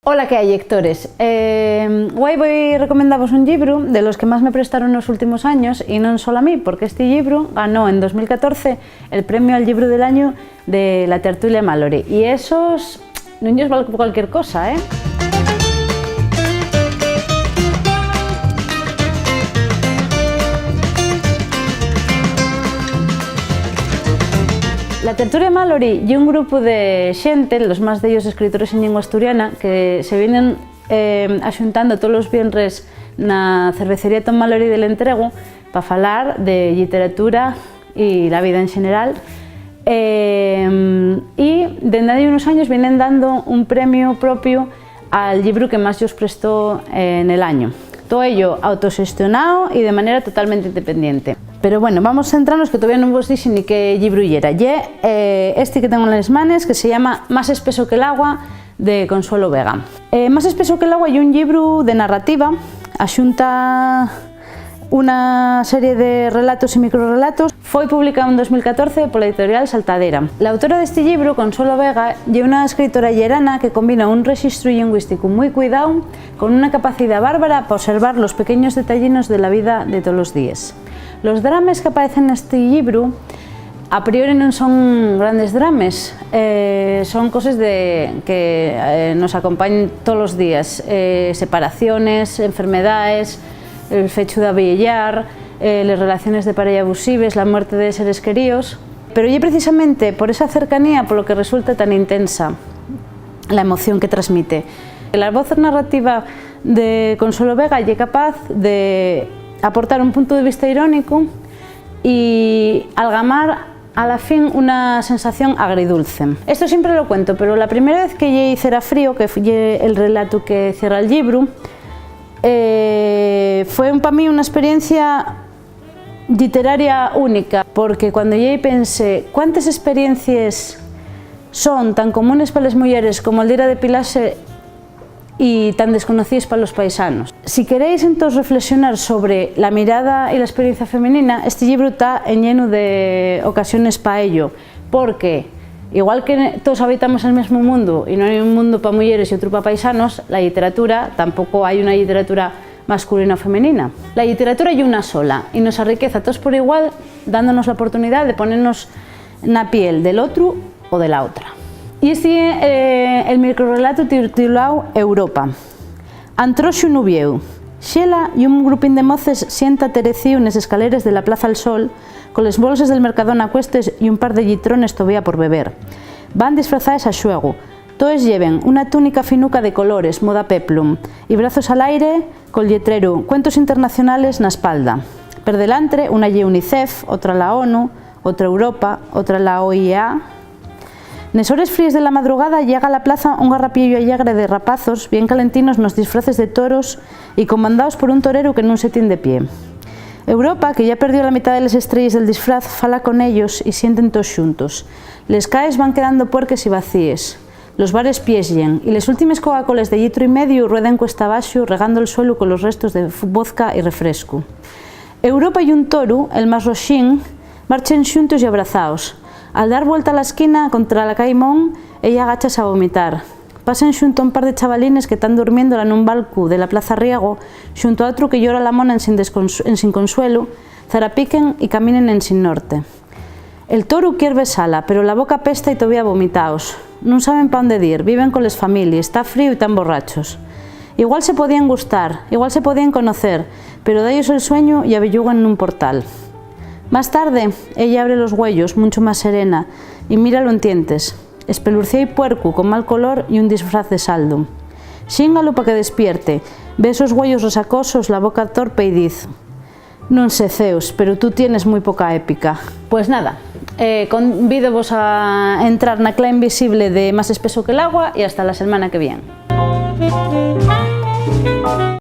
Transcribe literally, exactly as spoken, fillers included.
Hola, ¿qué hay, lectores? Eh, güei voi recomendavos un llibru de los que más me prestaron nos últimos años, y non solo a mí, porque esti llibru ganó en dos mil catorce el premio al llibru del añu de la Tertulia Mallory. Y esos nun yos val cualquier cosa, ¿eh? La Tertulia Mallory ye un grupu de xente, los más d'ellos escritores en llingua asturiana, que se vienen, eh, axuntando tolos vienres na cervecería Tom Mallory del Entregu pa falar de lliteratura y la vida en xeneral. Eh, y dende hai unos años vienen dando un premiu propiu al llibru que más yos prestó, eh, nel añu. Todo ello autoxestionao y de manera totalmente independiente. Pero bueno, vamos a centrarnos, que todavía nun vos dixi ni qué llibru yera. Ye, eh, esti que tengo nes manes, que se llama Más espeso que l'agua, de Consuelo Vega. Eh, Más espeso que l'agua ye un llibru de narrativa, axunta una serie de relatos y microrelatos. Foi publicáu en dos mil catorce pola editorial Saltadera. L'autora d'esti llibru, Consuelo Vega, ye una escritora llerana que combina un rexistru llingüísticu mui cuidáu con una capacidá bárbara pa observar los pequeños detallinos de la vida de tolos díes. Los drames qu'apaecen nesti llibru, a priori, nun son grandes drames, eh, son coses de, que, eh, nos acompañen tolos díes, eh, separaciones, enfermedaes, el fechu d'avieyar, eh, les relaciones de pareya abusives, la muerte de seres queríos. Pero ye precisamente por esa cercanía polo que resulta tan intensa la emoción que transmite. La voz narrativa de Consuelo Vega ye capaz de aportar un puntu de vista irónicu y algamar a la fin una sensación agridulce. Esto siempre lo cuento, pero la primera vez que lleí Cera Frío, que fu-, ye el relato que cierra el llibru, eh, fue un, pa mí una experiencia lliteraria única, porque cuando lleí pensé, ¿cuántes experiencies son tan comunes pa les muyeres como el d'ir a depilase y tan desconocíes pa los paisanos? Si queréis entós reflexionar sobre la mirada y la experiencia femenina, esti llibru ta enllenu de ocasiones pa ello, porque, igual que toos habitamos el mesmu mundu y non hai un mundu pa muyeres y otru pa paisanos, la lliteratura, tampoco hai una lliteratura masculina o femenina. La lliteratura ye una sola y nos arriqueza a toos por igual, dándonos la oportunidá de ponernos na piel del otru o de la otra. Y esti ye, eh, el microrelatu tituláu Europa. Antroxu nubiéu. Xela y un grupín de moces sienta terecíu nes escaleres de la Plaza El Sol, coles bolses del Mercadona a cuestes y un par de llitrones tovía por beber. Van disfrazaes a xuegu. Toes lleven una túnica finuca de colores, moda peplum, y brazos al aire, col lletreru Cuentos Internacionales na espalda. Per delantre, una ye UNICEF, otra la ONU, otra Europa, otra la OIEA. Nes hores fríes de la madrugada llega a la plaza un garrapiellu allegre de rapazos, bien calentinos nos disfraces de toros y comandaos por un toreru que nun se tien de pie. Europa, que yá perdió la mitá de les estrelles del disfraz, fala con ellos y sienten toos xuntos. Les caes van quedando puerques y vacíes. Los bares piexllen, y les últimes Coca-Coles de llitru y mediu rueden cuesta abaxu, regando'l suelu colos restos de f-, vodka y refrescu. Europa y un toru, el más roxín, marchen xuntos y abrazaos. Al dar vuelta a la esquina, contra la cai Mon, ella agáchase a vomitar. Pasen xunto a un par de chavalines que tán durmiéndola nun balcu de la Plaza Riego, xunto a otru que llora la mona ensin descons-, ensin consuelu, zarapiquen y caminen ensin norte. El toru quier besala, pero la boca apesta y tovía vomitaos. Nun saben pa ónde dir, viven coles families, ta fríu y tán borrachos. Igual se podíen gustar, igual se podíen conocer, pero da-yos el sueñu y abelluguen nun portal. Más tarde, ella abre los güeyos, muncho más serena, y míralo entientes, espelurciáu y puercu, con mal color y un disfraz de saldu. Xíngalu pa que despierte, ve esos güeyos resacosos, la boca torpe y diz: Nun sé, Zeus, pero tú tienes mui poca épica. Pues nada, eh, convídovos a entrar na cla invisible de Más espeso que l'agua y hasta la selmana que vien.